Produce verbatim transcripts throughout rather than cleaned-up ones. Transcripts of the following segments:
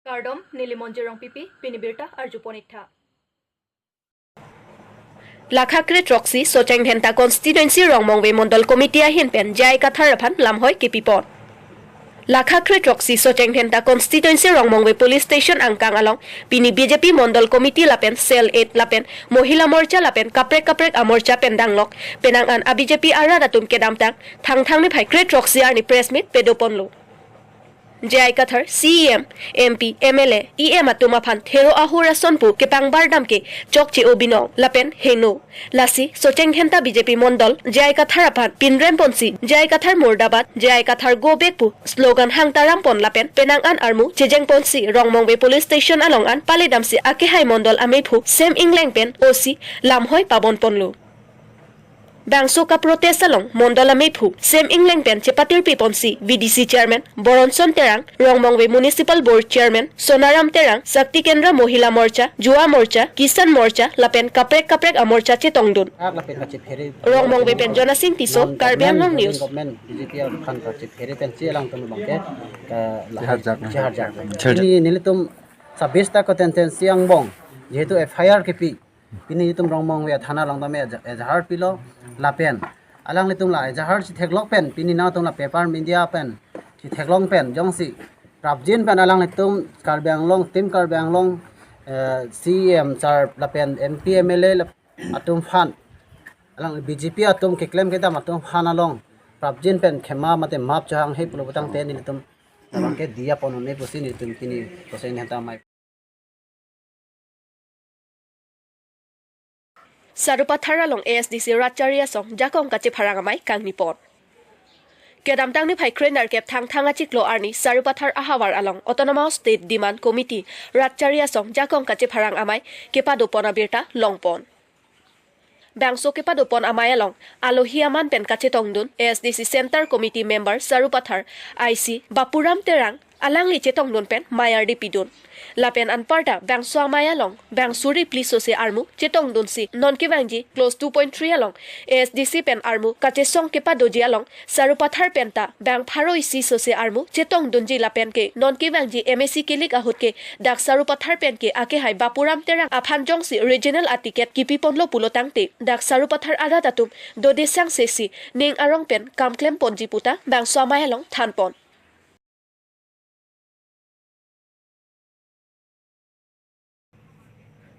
Kardom, neli Monjir Rongpipi, pini birta arjupon iktha. Lakha kre throksi Socheng Dhenta Constituency Rongmongve Mondol Committee ahin pen J I Kathar aphan lamhoi kepipon. Lakha kre throksi Socheng Dhenta Constituency Rongmongve Police Station angkang along pini B J P Mondol Committee lapen Cell eight lapen Mohila Morcha lapen kaprek kaprek amorcha pen danglok penang an a B J P arat atum kedamtang Thangthang niphai kre throksi arni press meet padoponlo. J I Kathar, C E M, M P, M L A, E M atum aphan thero ahur ason pu kepangbar dam ke chokche obinong lapen heno. Lasi Socheng Dhenta B J P Mondol J I Kathar aphan pinrem ponsi J I Kathar Murdabad, J I Kathar Go Back pu slogan hangtaram pon lapen penang an armu chejeng ponsi Rongmongve Police Station along an pale damsi akehai Mondol ameiphu Sem Engleng pen O C lamhoi pabon ponlo. Bangso kaprotest along Mondol ameiphu Sem Engleng pen chepatirpi ponsi V D C Chairman Boronson Terang, Rongmongve Municipal Board Chairman Sonaram Terang, Shakti Kendra Mohila Morcha, Juva Morcha, Kisan Morcha lapen kaprek kaprek amorcha chetongdun. Ak lapen kachephere. Rongmongve pen Jonasing Tisso, non Karbi Anglong News. Government B J P aphan kachephere pensi alangtum abangke, eh, lahai cheharjak. Cheharjak. Cheharjak. Ini nelitum sabis ta constituency angbong, jehetu F I R kepi, pini itum Rongmongve thana along tame eja-, ejahar pilo lapen alanglitum la ejahar si theklok pen pini nangtum la paper media pen si theklong pen jongsi prapjin pen alanglitum Karbi Anglong, Team Karbi Anglong, eh, C E M sir lapen M P M L A lap-, atum aphan alang B J P atum keklem kedam atum aphan along prapjin pen khema mate map chehanghe pulo putangte nelitum abangke diya pon un-e pusi nelitum pini Socheng Dhenta amei. Sarupathar along A S D C Rat Chari Asong jakong kachepharang amei kangnipon. Kedamtang niphai kre nerkep Thangthang achiklo arni Sarupathar ahavar along Autonomous State Demand Committee Rat Chari Asong jakong kachepharang amei kepadopon abirta longpon. Bangso kepadopon amei along alohi aman pen kachetongdun A S D C Center Committee Member Sarupathar I C Bapuram Terang, alangli chetongdun pen mei ardi pidun. Lapen anparta bangso amei along bang suri phli sose armu chetongdunsi non kevangji clause two point three along A S D C pen armu kachesong kepadoji along Sarupathar penta bang pharo isi sose armu chetongdunji lapen ke non kevangji M A C kilik ahut ke dak Sarupathar pen ke akehai Bapuram Terang aphan jongsi regional aticket kipiponlo pulo tangte dak Sarupathar arat atum dodesang sesi ning arong pen kam klemponji puta bangso amei along thanpon.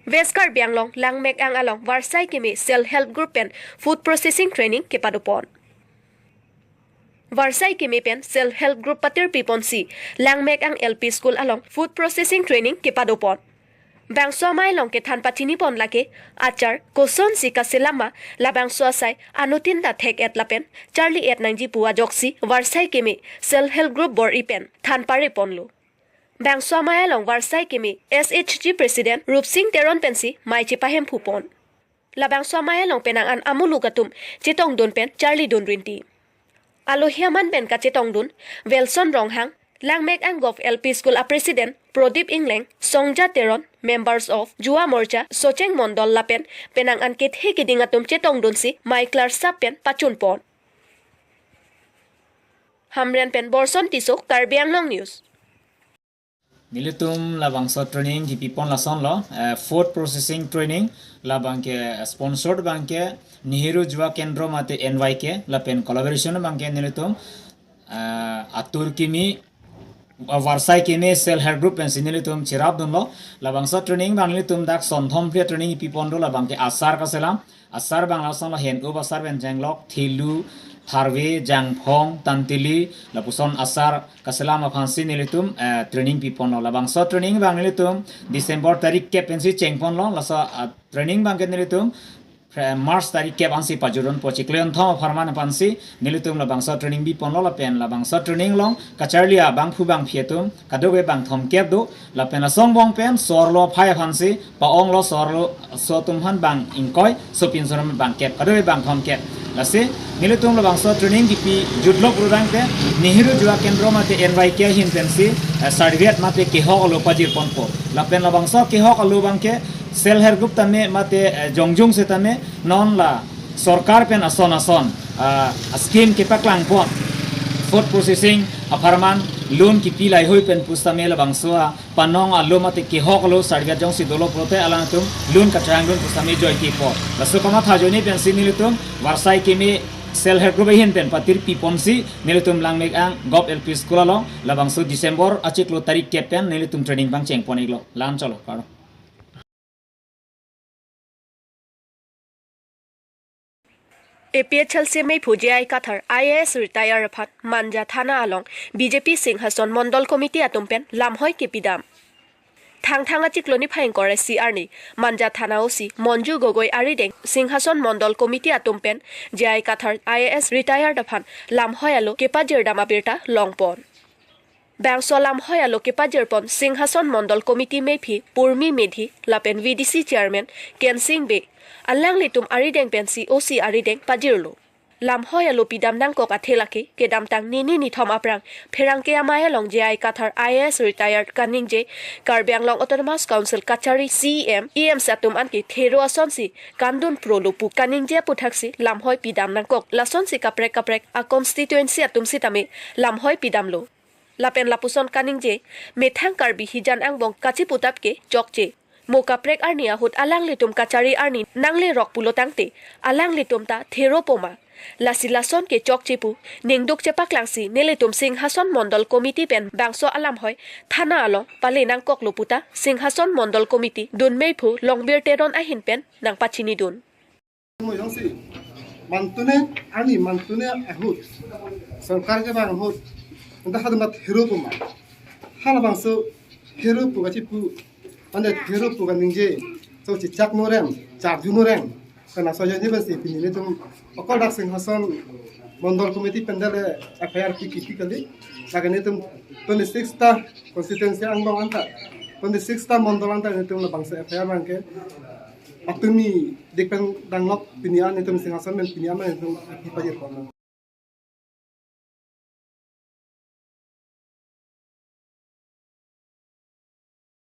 West Karbi Anglong Langmekang along Varsai Keme Self Help Group pen Food Processing Training kepadopon. Varsai Keme pen Self Help Group patirpi ponsi Langmekang L P School along Food Processing Training kepadopon. Bangso amei along kethan pachinipon lake achar kosonsi kaselam ma labangso asai anuttin ta thek-et lapen charli-et nangji pu ajoksi Varsai Keme Self Help Group bor-i pen than pareponlo. Bangso amei along Varsai Keme S H G President Rupsing Teron pensi mei chepahemphupon. Labangso amei along penang an amuluk atum chetongdun pen charlidun rinti. Alohi aman pen kachetongdun Wilson Ronghang, Langmekang Govt L P School a President Prodip Engleng, Songja Teron, members of Juva Morcha, Socheng Mondol lapen penang an kethe keding atum chetongdunsi mei klarsap pen pachunpon. Hamren pen Borson Tisso, Karbi Anglong News. Nelitum labangso training kipipon lasonlo, eh, food processing training, labang ke sponsored abang ke Nehru Yuva Kendra mate N Y K, lapen collaboration abang ke nelitum, eh, Atur Keme, eh, Varsai Keme Self Help Group pensi nelitum cherapdunlo. Labangso training abang nelitum dak sonthom phli training kipipon do, labang ke achar kaselam. Achar abang lasonlo hen-up achar pen jenglok, thelu, tharve, jangphong, tantili, lapuson achar kaselam aphansi nelitum, eh, training piponlo. Labangso training abang nelitum December tarik kep pensi chengponlo. Laso, ah, training abang ke nelitum, eh, March tarik kep ansi pajutdunpo, chiklo kethom apharman aphansi nelitum labangso training biponlo lapen labangso training along kacharli abangphu bangphi atum kadokave bang thomkep do, lapen laso angbong pen so-arlo aphai aphansi pa-onglo, so-arloso atum aphan bang ingkoi, sopinso atum bang kep, kadokave bang thomkep. Lasi nelitum labangso training kipijutlo pulotangte Nehru Yuva Kendra mate N Y K ahin pensi, eh, certificate mate kehok alo pajirponpo. Lapen labangso kehok alo abang ke Self Help Group tame mate, eh, jongjong setame non la sorkar pen ason ason, ah, scheme kepaklangpon, food processing apharman, Loan kipi lahei pen pusitame labangso a panong alum ate kehok lo, certificate jongsi dolo pulote alangtum loan kacharang dun pusitame joike apot. Laso kamatha ajoine pensi nelitum Varsai Keme Self Help Group ahin pen patir piponsi nelitum Langmek-ang Govt L P School along labangso December achiklo tarik kep pen nelitum training pangcheng pon-iklo. Lan cholo karo. A P H L C meiphu J I Kathar, I A S retired aphan Manja Thana along B J P Singhason Mondol Committee atum pen lamhoi kepidam. Thangthang achiklo niphai ingkoi ra isi arni Manja Thana O C Monju Gogoi arideng Singhason Mondol Committee atum pen J I Kathar, I A S retired aphan lamhoi alo kepajirdam abirta longpon. Bangso lamhoi alo kepajirpon Singhason Mondol Committee meiphi Purmi Medhi lapen V D C Chairman Kensing Bey, alanglitum arideng pensi O C arideng pajirlo. Lamhoi alo pidam nangkok athe lake kedamtang nini nithom aphrang pherangke amei along J I Kathar, I A S retired kaningje Karbi Anglong Autonomous Council kachari C E M, E Ms atum anke thero asonsi kandun prolo pu kaningje aputhaksi lamhoi pidam nangkok. Lasonsi kaprek kaprek a constituency atum sitame lamhoi pidamlo. Lapen lapuson kaningje, methang Karbi hijan angbong kachiputap ke chokche. Mo kaprek arni ahut alanglitum kachari arni nanglerok pulo tangte, alanglitum ta theropo ma? Lasi lason ke chokche pu ningduk chepaklangsi nelitum Singhason Mondol Committee pen bangso alamhoi Thana along pale nangkoklo puta Singhason Mondol Committee dunmeiphu Longbir Teron ahin pen nangpachinidun. Mo jongsi mantune, ani mantune ahut sorkar kevang ahut anta hadumat theropo ma? Halabangso theropo kachipu, anta theropo kaningje, so chichak norem, charju norem. Kana soja ni pensi pini nelitum okol dak Singhason Mondol Committee pen dale F I R pi kiti kali. Lake nelitum twenty six ta constituency angbong anta, twenty six ta mondol anta nelitum labangso F I R abangke patumi dik pen danglok, pini an nelitum Singhason pen pini an nelitum aphi pajirpon.